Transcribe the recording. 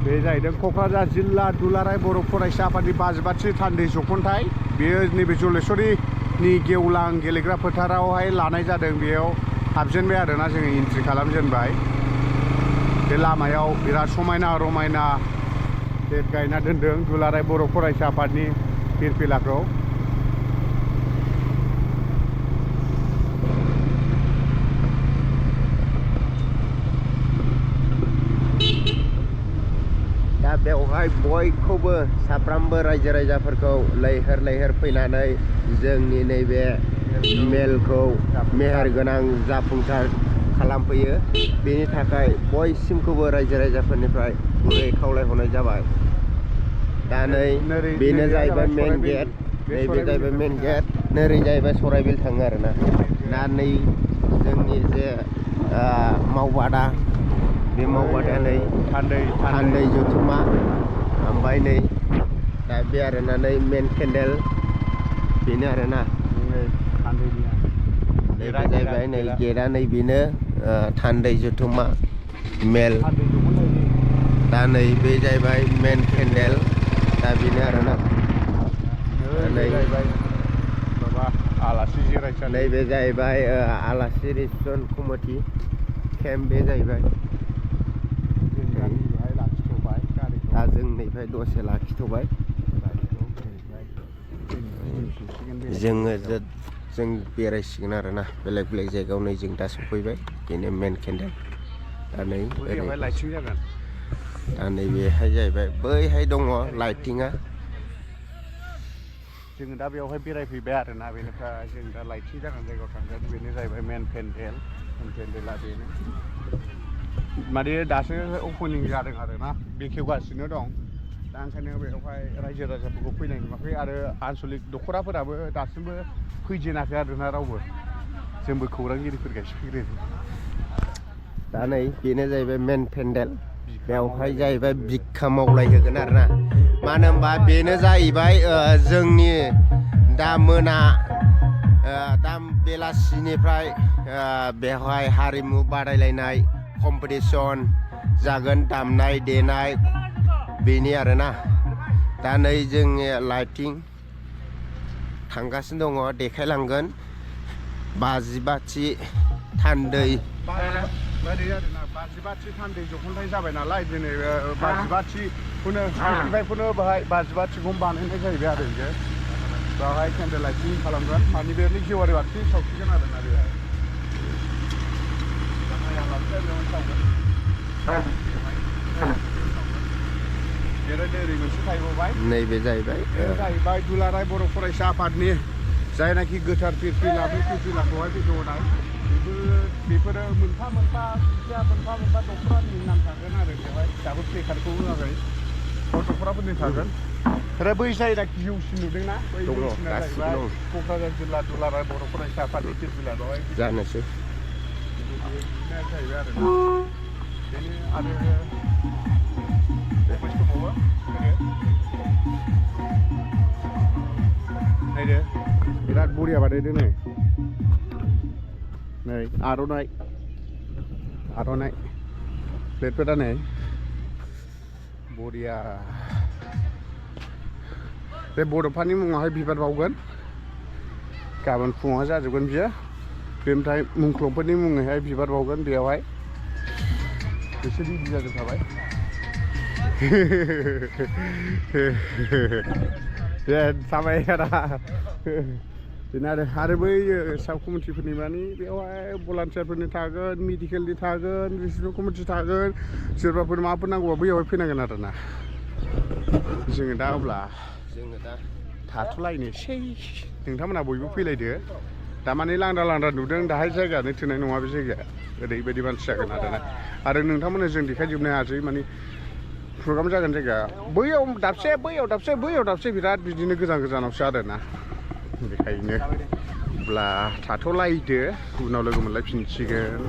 बे जाहैदों क'क्राझार जिल्ला दुलाराय बर' फरायसा आफादनि 22 थान्दै जख'न्थाइ बेयो नैबे जलेश्वरीनि गेवलां गेलेग्रा फोथारावहाय लानाय जादों। बेयाव हाबजेनबाय आरोना जोङो एन्ट्रि खालामजेनबाय। बे लामायाव बिराद समायना रमायना गेट गायना दोनदों दुलाराय बर' फरायसा आफादनि फिरफिलाखौ। दा बेवहाय बयखौबो साफ्रोमबो रायजो राजाफोरखौ लैहोर लैहोर फैनानै जोंनि नैबे मेलखौ मेहेरगोनां जाफुंसार खालामफैयो। बेनि थाखाय बयसिमखौबो रायजो राजाफोरनिफ्राय गुरै खावलायहरनाय जाबाय। दा नै बेनो जाहैबाय मेन गेट, नैबे जाहैबाय मेन गेट, नोरै जाहैबाय सराइबिल थाङो आरोना। दा नै जोंनि जे मावबादा, बे मावबादाया नै थान्दै जथुमा, ओमफ्राय नै दा बे आरोना नै मेन केन्डेल बेनो आरोना। नैबे जाहैबाय नै गेटआ नै बेनो थान्दै जथुमा मेल। दा नै बे जाहैबाय मेन केन्डेल, दा बेनो आरोना। आलासि जिरायसालि, नैबे जाहैबाय आलासि रिसेपसन कमिटि केम्प, बे जाहैबाय। दा जों नैफ्राय दसे लाखिथ'बाय। जों बेरायसिगोन आरोना बेलेग बेलेग जायगायाव। नै जों दा सफैबाय, बेनो मेन केन्डेल। दा नै लाइटिं जागोन। दा नैबेहाय जाहैबाय, बैहाय दङ लाइटिंआ। जोङो दा बेवहाय बेरायफैबाय आरोना। बेनिफ्राय जों दा लाइटिं जागोन जायगायाव थांगोन। बेनो जाहैबाय मेन पेन्डेल। मेन पेन्डेला बेनो माने दासो अपेनिं जादों आरोना, बेखेवगासिनो दं। दा ओंखायनो बेवहाय रायजो राजाफोरखौ फैनाय नुवाखै आरो आनसलिक दख'राफोराबो दासिमबो फैजेनाखै आरोना रावबो। जोंबो खौरांगिरिफोरखायसो फैग्रोदों। दा नै बेनो जाहैबाय मेन पेन्डेल। बेवहाय जाहैबाय बिखा मावलायहोगोन आरोना। मानो होनबा बेनो जाहैबाय जोंनि दा बेलासिनिफ्राय बेवहाय हारिमु बादायलायनाय कम्पिटिसन जागोन, दामनाय देनाय बेनि आरोना। दा नै जोंनि लाइटिं थांगासिनो दङ, देखायलांगोन 22 थान्दै। 22 थान्दै जख'न्थाइ जाबाय नालाय दिनै 22खौनो बेहाय 22खौनो बानायनाय जाहैबाय आरो जे बेवहाय केन्डेल लाइटिं खालामगोन। मानि बे जेवारि बाथि सावसिगोन आरोना बेहाय। नैबे जाहैबाय दुलाराय बर' फरायसा आफादनि जायनाखि गोथार फिरफिला, बे फिरफिलाखौहाय बेखेवनाय। बेफोरो मोनफा मोनफा दख'रानि नाम थागोन आरो बेवहाय। दाबो प्लेकार्डखौ होआखै, दख'राफोरनि थागोन। आरो बै जायनाखि जौसिन नुदोंना, बै जौसिना जाहैबाय क'क्राझार जिल्ला दुलाराय बर' फरायसा आफादनि फिरफिला। बेवहाय जानोसै जाहैबाय आरो बेनो। आरो बे बुस्थुखौबो नायदो, बिराद बरिया बानायदों नै आर'नाइ प्लेटफोरा नै बरिया। बे बड'फानि मुङावहाय बिबार बावगोन, गाबोन फुङाव जाजोबगोन बियो। बेनिफ्राय मुंख्लंफोरनि मुङैहाय बिबार बावगोन बेयावहाय। बिसोर रेडि जाजोबखाबाय। बेनो आरो बै साब कमिटिफोरनि मानि बेवहाय भलान्टियारफोरनि थागोन, मेडिकेलनि थागोन, रिसेपसन कमिटि थागोन। सोरबाफोर माबाफोर नांगौबा बैयावहाय फैनांगोन आरोना। जोङो दा अब्ला थाथ'लायनोसै। नोंथांमोनहा बयबो फैलायदो। दामाने लांदा नुदों, दाहाय जायगायानो थोनाय नङा बे जायगाया। ओरैबायदि मानसि जागोन आरोना। आरो नोंथांमोननो जों देखायजोबनो हायासै। माने प्रग्राम जागोन जायगा बैयाव दाबसे, बैयाव दाबसे, बैयाव दाबसे, बिराद बिदिनो गोजानावसो आरोना। बेखायनो अब्ला थाथ'लायदो, उनाव लोगो मोनलायफिनसिगोन।